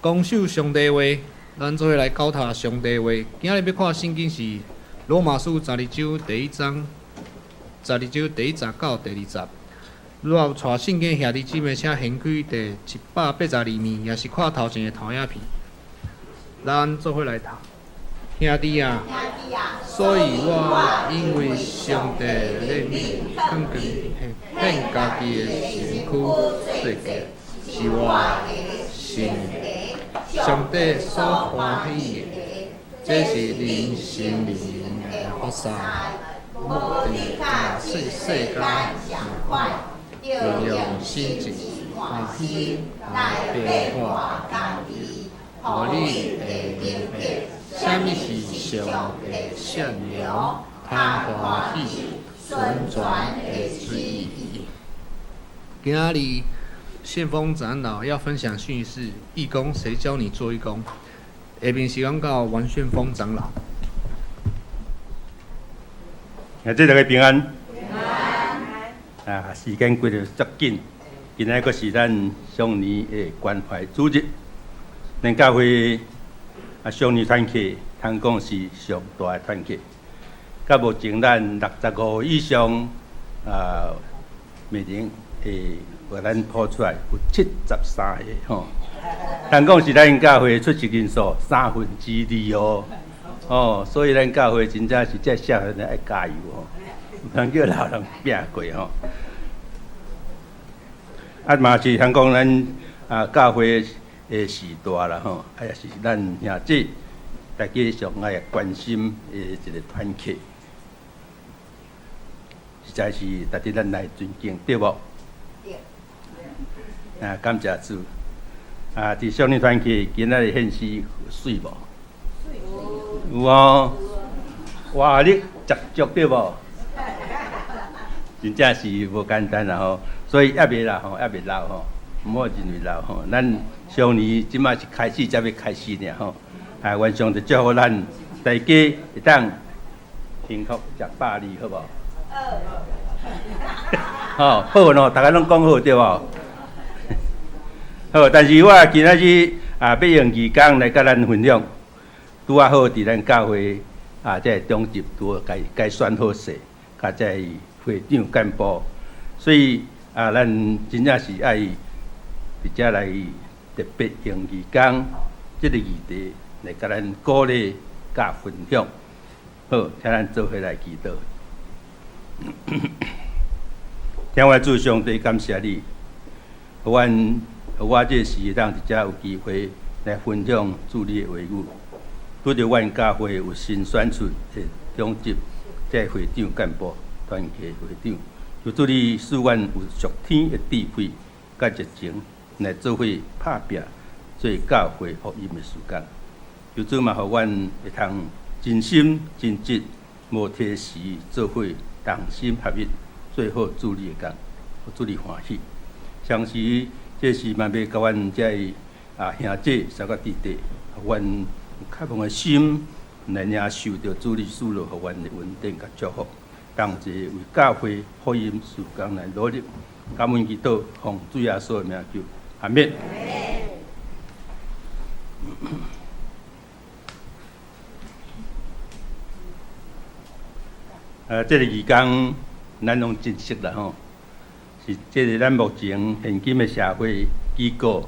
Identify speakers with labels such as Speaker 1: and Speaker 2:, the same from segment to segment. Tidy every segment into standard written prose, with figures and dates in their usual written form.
Speaker 1: 公守上帝話，咱做伙來教讀上帝話。今日欲看聖經是羅馬書十二章第一章，十二章第一節到第二節。如果有帶聖經的兄弟姊妹，請掀開第182面，抑是看頭前的投影片。咱做伙來讀，兄弟啊，所以我因為上帝憐憫，懇求獻家己的身軀做祭，是活的聖的，上帝所歡喜的，這是恁心靈的服侍。莫得佮這世界相款，著用心智換新來變化家己，予恁會明白啥物是上帝善良、通歡喜、純全的旨意。今仔日憲風長老要分享訊息是義工，誰教你做義工？下面時間交王炫峰長老。
Speaker 2: 啊，這大家平安。平安。啊，時間過得足緊，今仔閣是咱雙年的關懷主日。咱教會啊，雙年團契，通講是上大的團契。到目前咱65以上啊，每年會予咱鋪出來有73個吼。通講是咱教會出席人數二哦。哦，所以咱教會真正是這少年愛加油吼，毋通叫老人拚過吼。啊嘛是通講咱啊教會的時代啦吼，啊也是咱兄弟大家上愛關心的一個團契，實在是值得咱來尊敬，對無？對。啊，感謝主。啊，佇少年團契今仔日獻詩媠無？有哦，活力十足對無？真正是無簡單啦吼，所以猶未老吼，猶未老吼，毋好認為老吼。咱少年這馬是開始，才欲開始爾吼。啊，願上帝祝福咱大家會當幸福食百二，好無？好，好喏，逐家攏講好對無？好，但是我今仔日啊，欲用義工來佮咱分享。拄仔好佇咱教會啊，這個長執拄好該該選好勢，佮這個會長幹部，所以啊，咱真正是愛佇遮來特別用義工這個議題來共咱鼓勵佮分享。好，請咱做伙來祈禱。天父主上帝，感謝你，予阮予我這時會當佇遮有機會來分享主你的話語。拄著阮教會有新選出的長執，這會長幹部、團契會長，求主你賜阮有屬天的智慧、佮熱情，來做伙拍拚做教會福音的事工。求主嘛，予阮會通盡心盡職、無推辭做伙同心合一，做好主你的工，予主你歡喜。同時，這時嘛欲共阮這啊兄弟、三個弟弟，予阮有開放的心來領受著主你賜落予阮的恩典佮祝福，同齊為教會福音事工來努力。感恩祈禱，奉主耶穌的名求，阿們。這個義工咱攏真熟啦吼，是這個咱目前現今的社會機構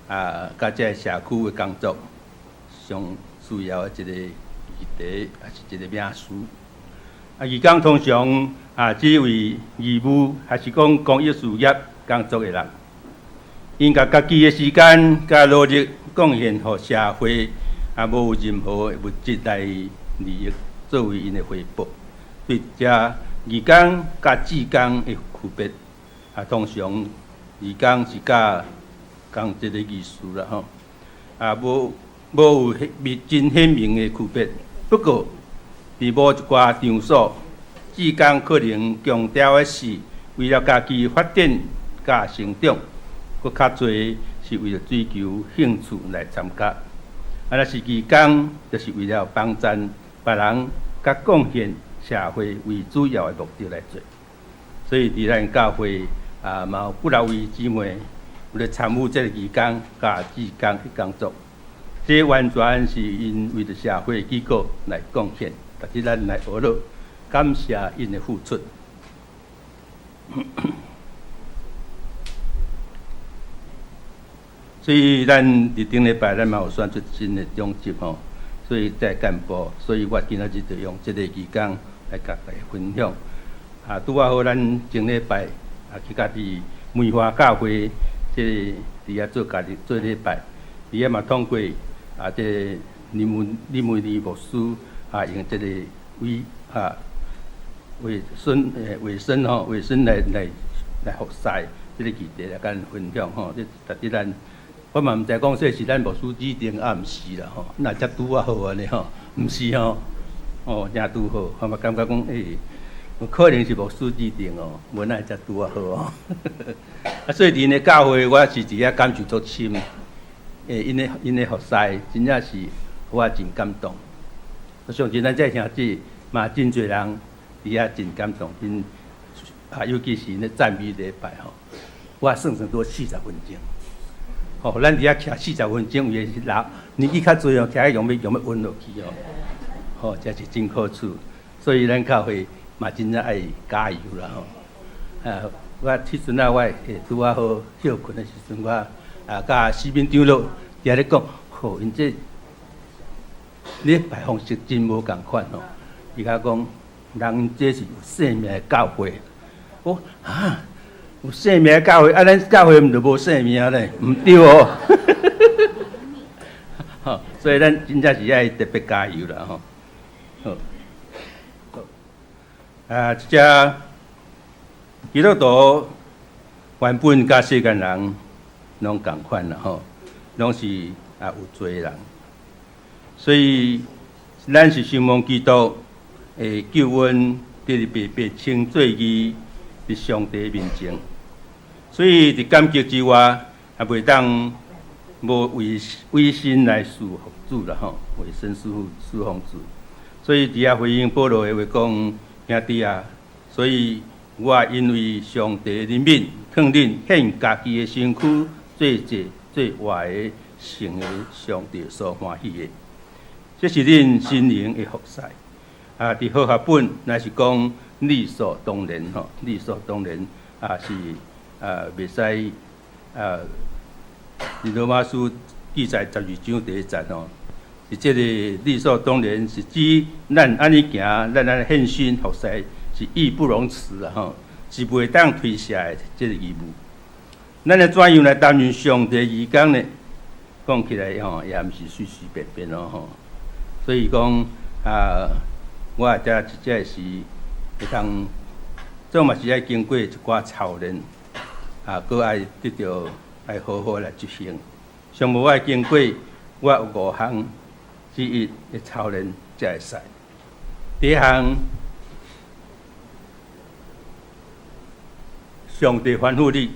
Speaker 2: 啊，佮這個社區的工作。上需要的一個議題，也是一個名詞。啊，義工通常啊，只為義務，還是講公益事業工作的人，𪜶共家己的時間佮努力貢獻予社會，啊，無任何物質來利益作為𪜶的回報。對這義工佮志工的區別，啊，通常義工是佮仝一個意思啦吼，啊，無。無有真鮮明的區別。不過，佇某一寡場所，志工可能強調的是為了家己發展佮成長，閣較濟是為了追求興趣來參加。啊，若是義工，就是為了幫贊別人佮貢獻社會為主要的目的來做。所以，佇咱教會啊，嘛有幾若位姊妹有咧參與這个義工佮志工的工作。這完全是𪜶為著社會機構來貢獻，值得咱來學樂，感謝𪜶的付出。所以咱佇頂禮拜咱嘛有選出新的長執吼，所以這个幹部，所以我今仔日就用這个義工來共大家分享。啊，拄仔好咱前禮拜啊去佮佇梅花教會，這个佇遐做家己做禮拜，佇遐嘛通過啊，這個林文林牧師啊，用這個為啊衛生衛生吼衛生來服侍這个議題來共咱分享吼，這值得咱。我嘛毋知講說是咱牧師指定啊，毋是啦吼，若遮拄仔好按呢吼，毋是吼，哦，誠拄好，我嘛感覺講，欸，有可能是牧師指定哦，無哪會遮拄仔好哦。啊，所以佇𪜶的教會，我是佇遐感受足深，欸，𪜶的服侍真正是予我真感動。我相信咱這兄姊嘛真濟人佇遐真感動，𪜶啊，尤其是𪜶咧讚美禮拜吼，我算算拄40分鐘。吼，咱佇遐徛四十分鐘，有的是老年紀較濟哦，徛起用欲用欲暈落去哦。吼，這是真可取，所以咱教會嘛真正愛加油啦吼。啊，我彼陣啊，我會拄仔好歇睏的時陣，我啊佮四面長老佇遐咧講，吼，𪜶這禮拜方式真無仝款吼。伊共我講，人這是有生命的教會。我啊。有生命教會，啊，咱教會毋就無生命咧？毋對哦。吼，所以咱真正是愛特別加油啦吼。好，啊，這隻基督徒原本佮世間人攏仝款啦吼，攏是啊有罪的人，所以咱是相望基督的救恩，得以白白稱做義佇上帝面前。所以佇感激之外，也袂當無委委身來事奉主啦吼，委身事奉主。所以佇遐回應保羅的話講，兄弟啊，所以我因為上帝憐憫，勸恁獻家己的身軀做祭做活的，成為上帝所歡喜的。這是恁心靈的服侍。啊，佇和合本乃是講理所當然吼，理所當然啊是。啊，袂使啊！佇羅馬書記載十二章第一節吼，是這个理所當然，是指咱按呢行，咱按呢獻身服侍，是義不容辭啊！吼，是袂當推卸的這个義務。咱會怎樣來擔任上帝義工呢？講起來吼，也毋是隨隨便便咯吼。所以講啊，我遮這這是會當，總嘛是愛經過一寡操練。啊，閣愛得著愛好好來執行。上無愛經過，我有五項之一的操練才會使。第一項，上帝吩咐你，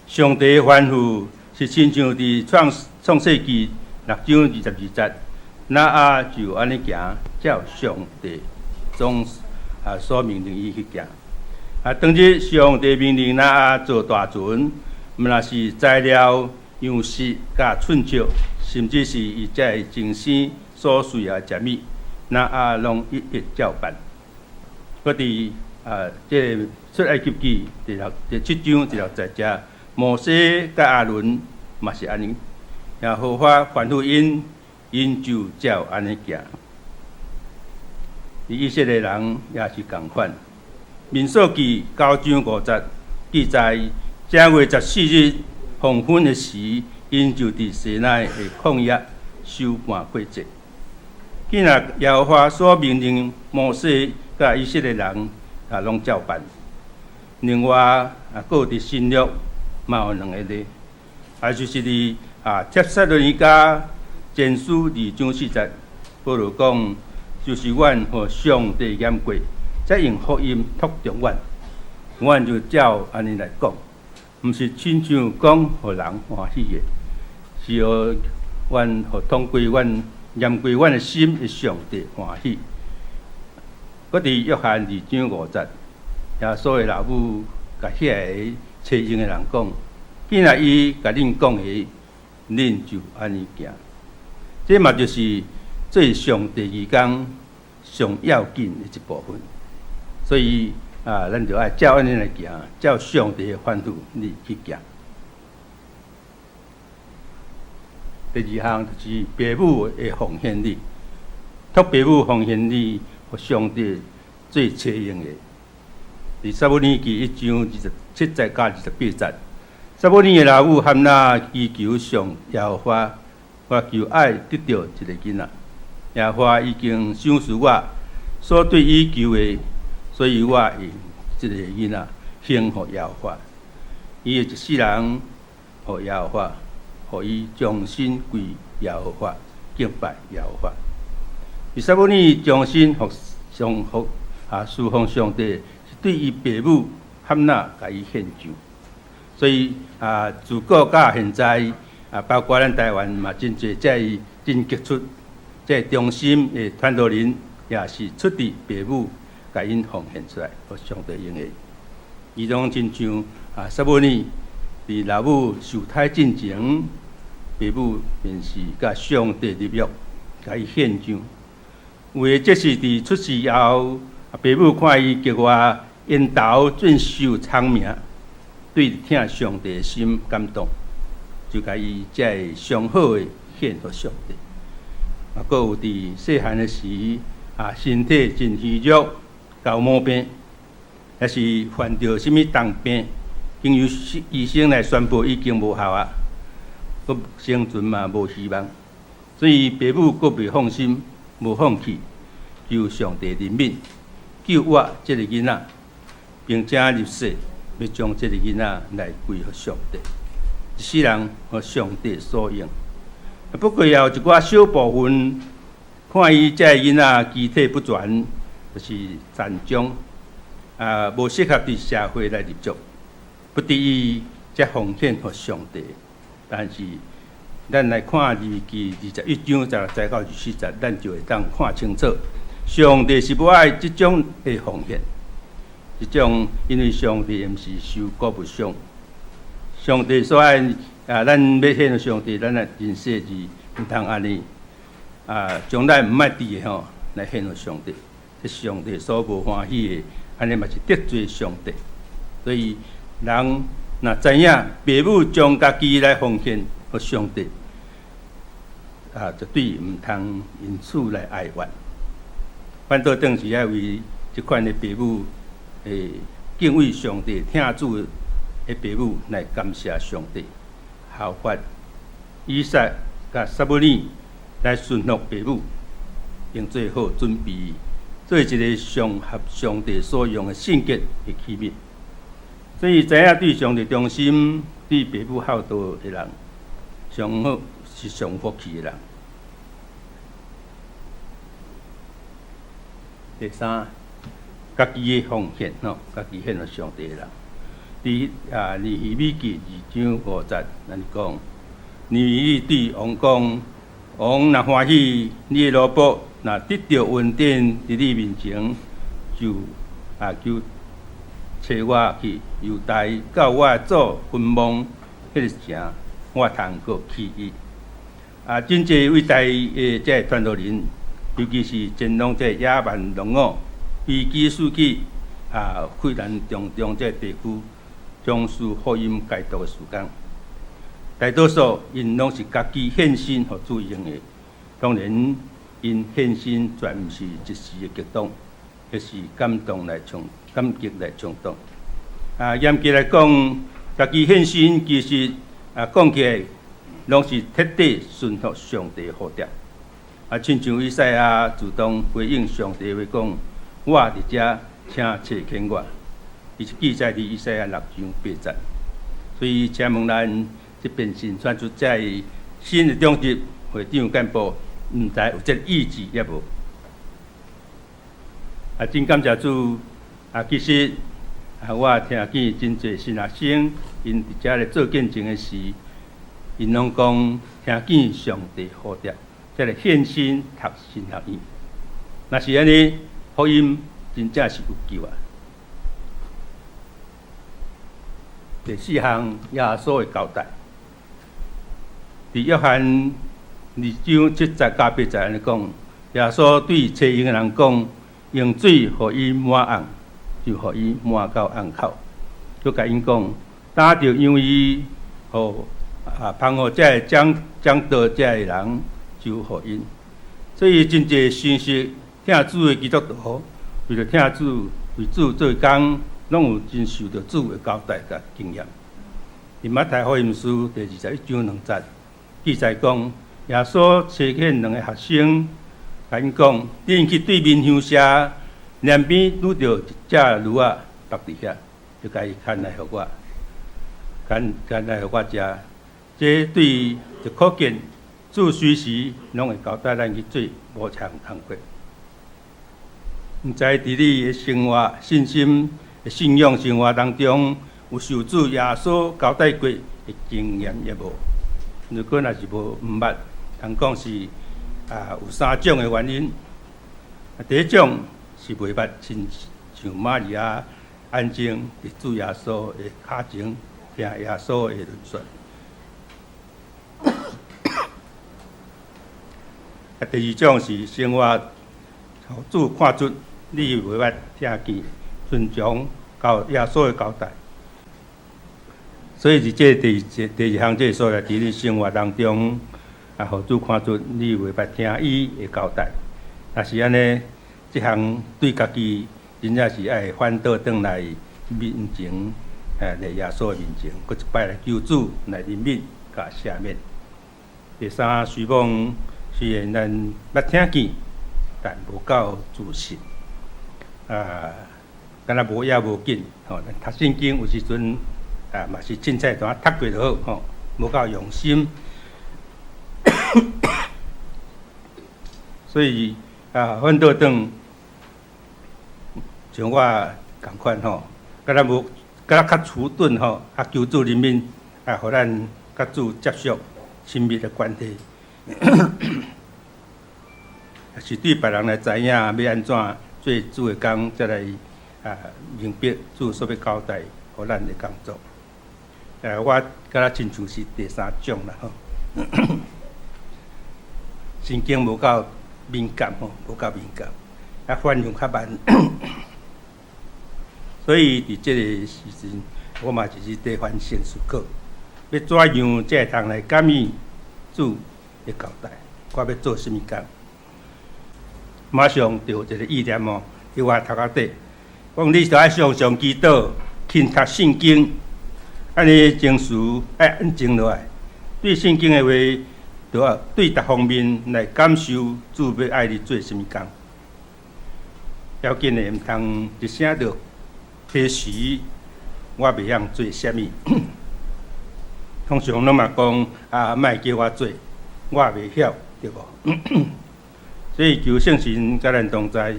Speaker 2: 上帝吩咐是親像佇創創世記六章二十二節，挪亞就按呢行，照上帝總啊所命令伊去行。啊！當日上帝命令挪亞造大船，毋但是材料、樣式佮寸尺，甚至是伊這个精生所需要的食物，挪亞攏一一照辦。閣佇啊，這个出埃及記第六第七章第六節遮，摩西佮亞倫嘛是按呢，耶和華吩咐𪜶，𪜶就照按呢行。以色列人也是仝款。民數記九章五節記載，正月十四日黃昏的時，𪜶就佇西奈的曠野守逾越節。既然耶和華所命令摩西佮以色列人啊，攏照辦。另外啊，閣佇新約嘛有兩个例，啊，就是佇啊帖撒羅尼迦前書二章四節，保羅講，就是阮予上帝驗過。才用福音託著阮，阮就照按呢來講，毋是親像講予人歡喜的，是予阮予通過阮驗過阮的心的上帝歡喜。閣佇約翰二章五節，耶穌的老母共遐个揣𪜶的人講，既若伊共恁講的，恁就按呢行。這嘛就是做上帝義工上要緊的一部分。所以啊，咱就愛照按呢來行，照上帝的吩咐你去行。第二項就是爸母的奉獻禮，託爸母奉獻禮，予上帝做冊用的。佇撒母耳記一章27節到28節，撒母耳的老母含娜祈求上耶和華，我求愛得著一个囡仔。耶和華已經賞賜我所對伊求的，所以我用這个囡仔獻予耶和華。伊會一世人予耶和華，予伊終身歸耶和華，敬拜耶和華。撒母耳終身服上服啊，侍奉上帝，是對伊爸母含娜共伊獻上。所以啊，自古到現在啊，包括咱台灣嘛，真濟這个真傑出、這個忠心的傳道人，也是出自爸母共𪜶奉獻出來，予上帝用的。伊種親像啊，撒母耳佇老母受胎進前，爸母便是共上帝立約，共伊獻上。有的則是佇出世後，爸母看伊格外緣投俊秀聰明，對疼上帝的心感動，就共伊這个上好的獻予上帝。啊，閣有佇細漢的時，啊，身體真虛弱，厚毛病，抑是患著啥物重病，經由醫生來宣布已經無效啊，閣生存嘛無希望，所以爸母閣袂放心，無放棄，求上帝憐憫，救活這个囡仔，並且立誓欲將這个囡仔來歸予上帝，一世人予上帝所用。不過也有一寡小部分，看伊這個囡仔肢體不全，就是殘障，啊，無適合佇社會來入足，不得已才奉獻予上帝。但是，咱來看利未記21章16節到24節，咱就會當看清楚，上帝是無愛這種的奉獻，這種因為上帝毋是收穀物賞，上帝所愛啊，咱欲獻予上帝，咱來真細緻，毋通按呢啊，將咱毋愛挃的吼來獻予上帝，這上帝所無歡喜的，按呢嘛是得罪上帝。所以人若知影爸母將家己來奉獻予上帝，啊，絕對毋通因此來哀怨。反倒轉是愛為這款的爸母，敬畏上帝、疼主的爸母來感謝上帝，效法以撒佮撒母耳來順服爸母，並做好準備，做一个上合上帝所用的聖潔的器皿。所以知影對上帝忠心、對爸母孝道的人，上好是上有福氣的人。第三，家己的奉獻吼，家己獻予上帝的人。佇啊，尼希米記2章5節，按呢講，尼希米對王講：王若歡喜，你的奴僕若得著恩典佇你面前，就啊求差我去猶大到我祖墳墓彼个城，我通閣起伊。啊，真濟偉大的這个傳道人，尤其是前往這个也曼農訛危機四起啊，困難重重這个地區，從事福音解讀的事工。大多數𪜶攏是家己獻身予主用的，當然，𪜶獻身絕毋是一時的激動，彼是感動來衝，感激來衝動。啊，嚴格來講，家己獻身其實啊講起來，攏是徹底順服上帝的呼召。啊，親像以賽亞主動回應上帝話講：我佇遮，請差遣我。伊是記載佇以賽亞6章8節。所以，請問咱這邊新選出這个新的長執會長幹部，毋知有這个意志抑無？啊，真感謝主！啊，其實啊，我聽見真濟新學生，𪜶佇遮咧做見證的時，𪜶攏講聽見上帝呼召，才來獻身讀神學院。若是按呢，福音真正是有救啊！第四項，耶穌的交代。佇約翰二章七節到八節按呢講，耶穌對揣伊的人講，用水予伊抹甕，就予伊抹到甕口。閣共𪜶講，擔著洋衣，予啊，芳予這个掌掌道這个人，就予𪜶。所以真濟信實疼主的基督徒，為著疼主，為主做工，攏有真受著主的交代佮經驗。佇馬太福音書第21章2節記載講，耶穌差遣兩个學生，共𪜶講：恁去對面鄉社，南邊拄著一隻驢仔縛佇遐，就共伊牽來予我，牽牽來予我食。這對就可見，主隨時攏會交代咱去做無項工課。毋知佇你的生活、信心、信仰生活當中，有受主耶穌交代過的經驗抑無？如果若是無毋捌，通講是啊有三種的原因。第一種是袂捌親像瑪利亞安靜佇主耶穌的跤前聽耶穌的論說。啊，第二種是生活，予主看出你袂捌聽見順從交耶穌的交代，所以佇這第二項這个所在，佇你生活當中，啊，予主看出你袂捌聽伊的交代。若是按呢，這項對家己真正是愛反倒轉來面前，來耶穌的面前，閣一擺來求主來憐憫佮赦免。第三，徐望雖然咱捌聽見，但無夠自信，啊，敢若無要無緊，吼，咱讀聖經有時陣啊，嘛是凊彩怎讀過就好，吼，無夠用心。所以啊，反倒轉像我仝款吼，敢若無，敢若較遲鈍吼，啊，求主憐憫，啊，予咱佮主接觸親密的關係。是對別人來知影欲按怎做主的工，才來啊明白主所欲交代予咱的工作。我敢若親像是第三種啦吼，神經無夠敏感吼，無夠敏感，啊反應較慢。所以佇這個時陣，我嘛一直佇反省思考，欲怎樣才會通來感應主的交代，我欲做啥物工？馬上就有一個意念哦，佇我頭殼底，講你著愛常常祈禱、勤讀聖經，按呢情緒愛安靜落來，對聖經的話，著愛對逐方面來感受主欲愛你做啥物工。要緊的，毋通一聲就提示我袂曉做啥物。通常攏嘛講啊，莫叫我做，我袂曉，對無？所以求聖神佮咱同在，予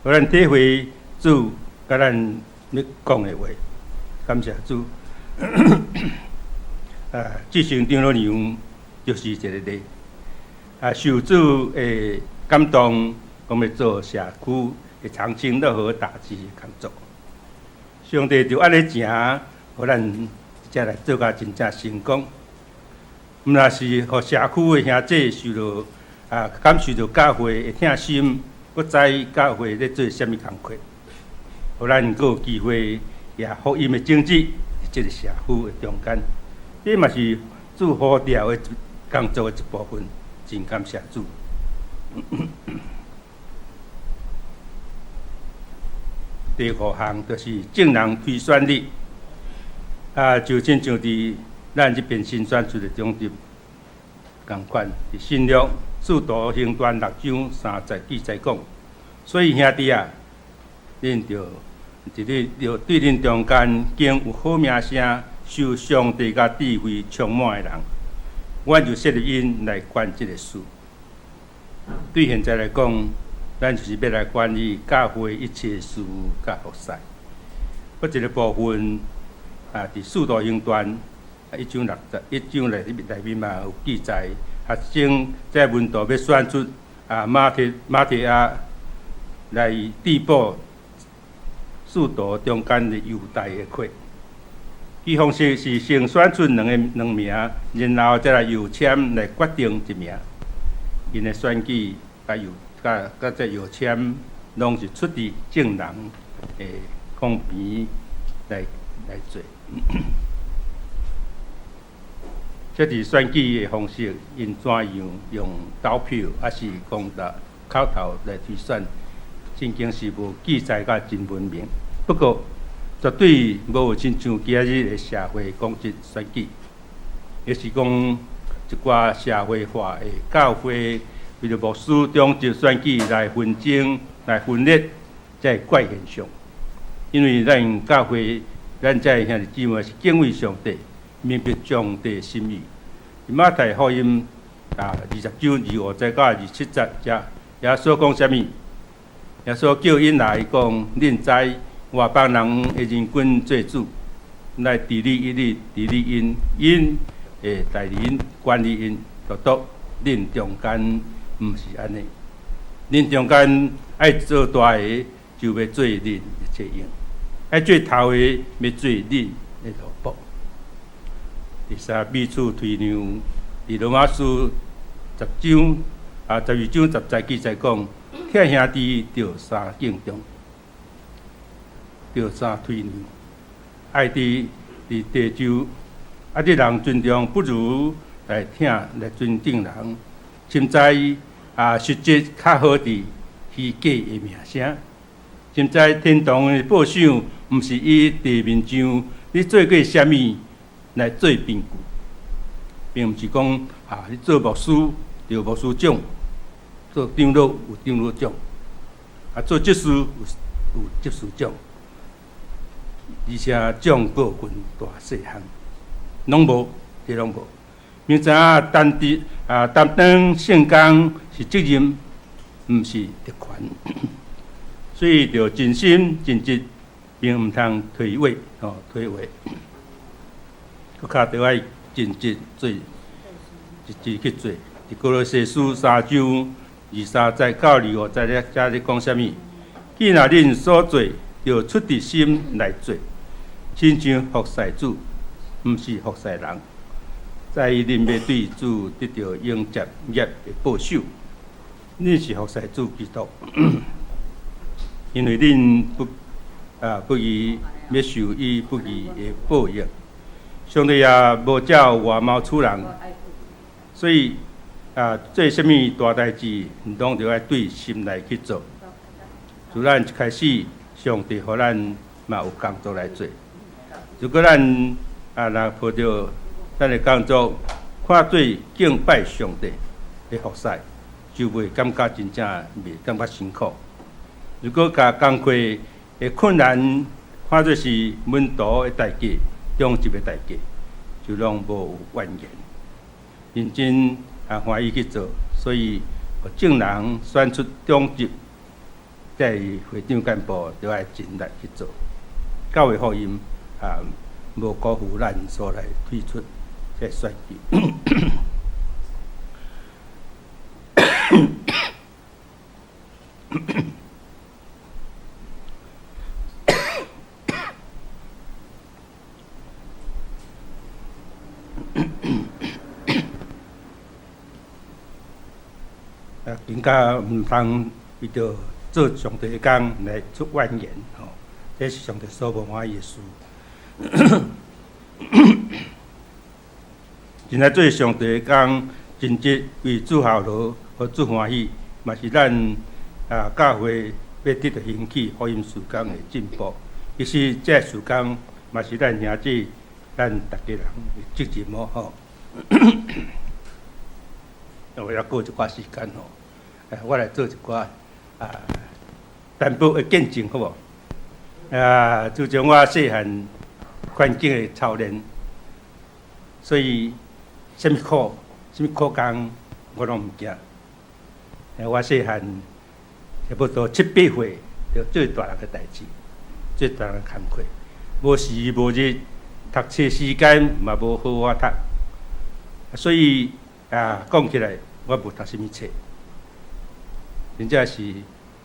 Speaker 2: 咱體會主佮咱欲講的話。感謝主。啊，執行長老娘就是一個例。啊，受主的感動，講欲做社區的長青樂和大志工作。上帝就按呢行，予咱才來做甲真正成功。毋若是予社區的兄弟受著啊，感受著教會的疼心，閣知教會咧做啥物工課，予咱閣有機會也福音的種子佇這个社區的中間，這嘛是主呼召的工作的一部分，真感謝主。第五項就是眾人推選你，啊，就親像佇咱這邊新選出的長執仝款，佇新約使徒行傳六章三節記載講，所以兄弟啊，恁著佇咧著對恁中間經有好名聲、受上帝佮智慧充滿的人，阮就設立𪜶來管這個事。對現在來講，咱就是欲來管理教會一切事務佮服侍。閣一个部分啊，佇使徒行傳一章六節，一章內內面嘛有記載，學生這門徒欲選出啊馬提馬提亞來遞補使徒中間的猶大的缺。彼方式是先選出兩个兩名，然後再來用籤來決定一名。𪜶的選舉佮用佮佮這搖籤，攏是出佇眾人的公平來來做。這佇選舉的方式，𪜶怎樣用投票，抑是講的口頭來推選，聖經是無記載甲真分明。不過，絕對無有親像今日的社會公職選舉，抑是講一寡社會化的教會，為著牧師長執選舉來紛爭、來分裂，這怪現象。因為咱教會，咱這兄弟姊妹是敬畏上帝，明白上帝心意。馬太福音啊，20章25節到27節，遮耶穌講啥物？耶穌叫𪜶來講，恁知外邦人的人君做主，來治理伊哩，治理𪜶，𪜶會代理𪜶，管理𪜶，獨獨恁中間毋是按呢。恁中間愛做大个，就欲做恁的冊用；愛做頭个，欲做恁的奴僕。第三，彼此推讓，佇羅馬書十章啊12章10節記載講，疼兄弟著三敬重，著三推讓，愛佇佇地就啊，對人尊重不如來疼來尊敬人，深知啊，實質較好佇虛假的名聲。深知天堂的報賞，毋是以地面上你做過啥物來做憑據，並毋是講啊，你做牧師就有牧師獎，做長老有長老獎，啊，做執事有有執事獎，而且獎閣有分大細項，攏無，這攏無。明知影擔佇啊擔當聖工是責任，毋是特權，所以著盡心盡職，並毋通推諉吼推諉。閣較著愛盡職做，一致去做。佇歌羅西書3章23節到25節咧，遮咧講啥物？既若恁所做，著出佇心來做，親像服侍主，毋是服侍人。知恁欲對主得著永接業的報酬，恁是服侍主基督，因為恁不啊不義欲受伊不義的報應。上帝也無照外貌取人，所以啊做啥物大代誌，攏著愛對心內去做。自咱一開始，上帝予咱嘛有工作來做。如果咱啊若抱著咱的工作看做敬拜上帝的服侍，就袂感覺真正袂感覺辛苦。如果共工課的困難看做是門徒的代價，長執的代價，就攏無有怨言，認真啊歡喜去做，所以予眾人選出長執，這个會長幹部就愛盡力去做。教會福音啊，無辜負咱所來推出這選舉。啊，更加毋通為著做上帝的工來出怨言吼，這是上帝所無歡喜的事。盡力做上帝的工，盡職為主效勞，予主歡喜，嘛是咱啊教會欲得著興起福音事工的進步。其實這事工嘛是咱兄弟、咱逐家人的責任哦吼。我猶閣有一寡時間吼，我來做一寡啊淡薄的見證，好無？啊，自從我細漢環境的操練，所以啥物苦、啥物苦工我攏毋驚。我細漢差不多七八歲就做大人的代誌，做大人工課，無時無日讀冊時間嘛無好好讀，所以啊講起來我無讀啥物冊，真正是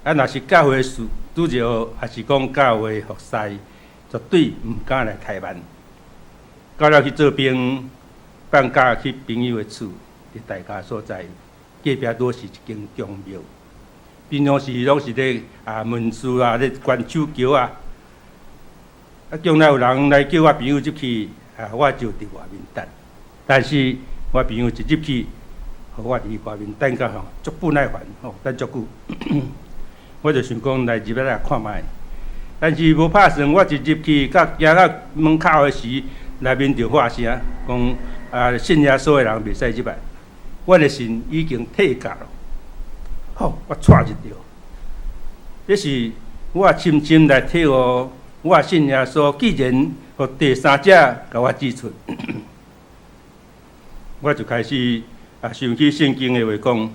Speaker 2: 啊，若是教會事主日學，抑是講教會服侍，絕對毋敢來怠慢。到了去做兵，放假去朋友的厝，佇大家所在，隔壁拄是一間宮廟。平常時攏是咧問事啊，咧關手橋啊。啊，將來有人來叫我朋友入去，啊，我就佇外面等。但是我朋友一入去，予我佇外面等甲吼足不耐煩吼，等足久。我就想講來入來看覓，但是無拍算，我一入去，佮行到門口的時，內面就發聲，講啊，信耶穌的人袂使入來。我的心已經退價了，吼，我掣一著。這是我深深來體悟，我信耶穌，既然予第三者共我指出，我就開始啊想起聖經的話講，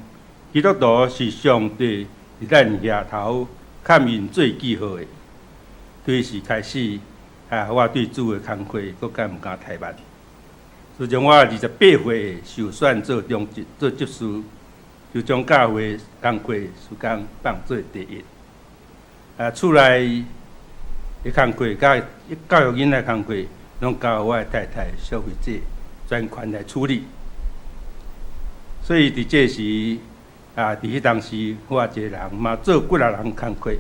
Speaker 2: 基督徒是上帝佇咱額頭蓋印做記號的。對時開始啊，我對主的工課閣較毋敢怠慢。自從我28歲受選做中執做執事，就將教會工課事工放做第一。啊，厝內的工課佮教育囡仔工課，攏交我的太太小慧姐專權來處理。所以佇這時啊，佇彼當時，我一個人嘛做幾若人工課，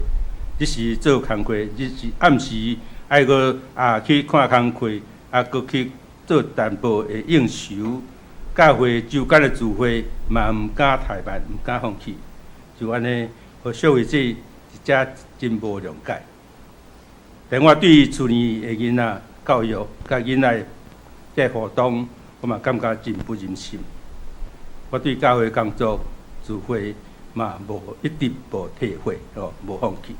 Speaker 2: 日時做工課，日時暗時愛閣啊去看工課，啊閣去做淡薄的應酬，教會週間的聚會嘛毋敢怠慢，毋敢放棄，就按呢，予小慧姐一遮真無諒解。但我對厝裡的囡仔教育，佮囡仔這互動，我嘛感覺真不忍心。我對教會工作聚會嘛無一直無退悔，吼，無放棄。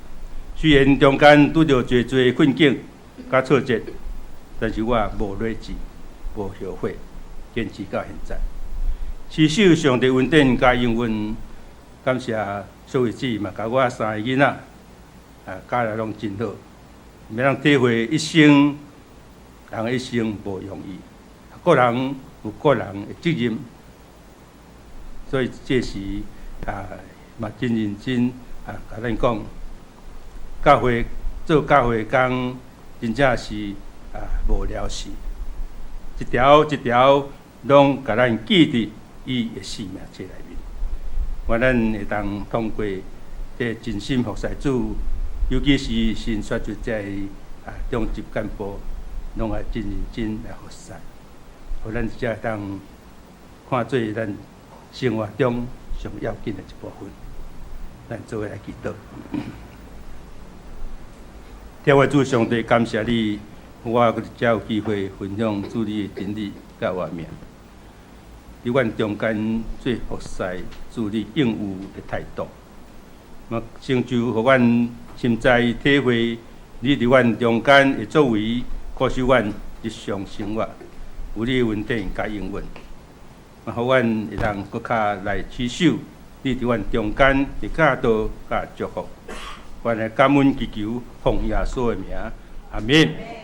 Speaker 2: 雖然中間拄著濟濟困境佮挫折，但是我無劣志，無後悔，堅持到現在。持守上帝恩典佮應允，感謝小慧姊嘛，共我三個囡仔啊，教來攏真好。欲通體會一生，人一生無容易，各人有各人的責任，所以這時啊，嘛真認真啊，共咱講，教會做教會工，真正是啊無聊事，一條一條攏共咱記佇伊的生命冊內面。願咱會當通過這真心服侍主，尤其是新選出這個啊中級幹部，攏愛真認真來服侍，予咱才會當看做咱生活中上要緊的一部分。咱做伙來祈禱。天父主上帝，感謝你，予我閣遮有機會分享主你的真理佮我命。佇阮中間做服侍主你應有的態度，嘛成就予阮深知體會你佇阮中間的作為，保守阮日常生活，有你的恩典佮應允，嘛予阮會當閣較來持守你佇阮中間的教導佮祝福。阮來感恩祈求，奉耶穌的名，阿們。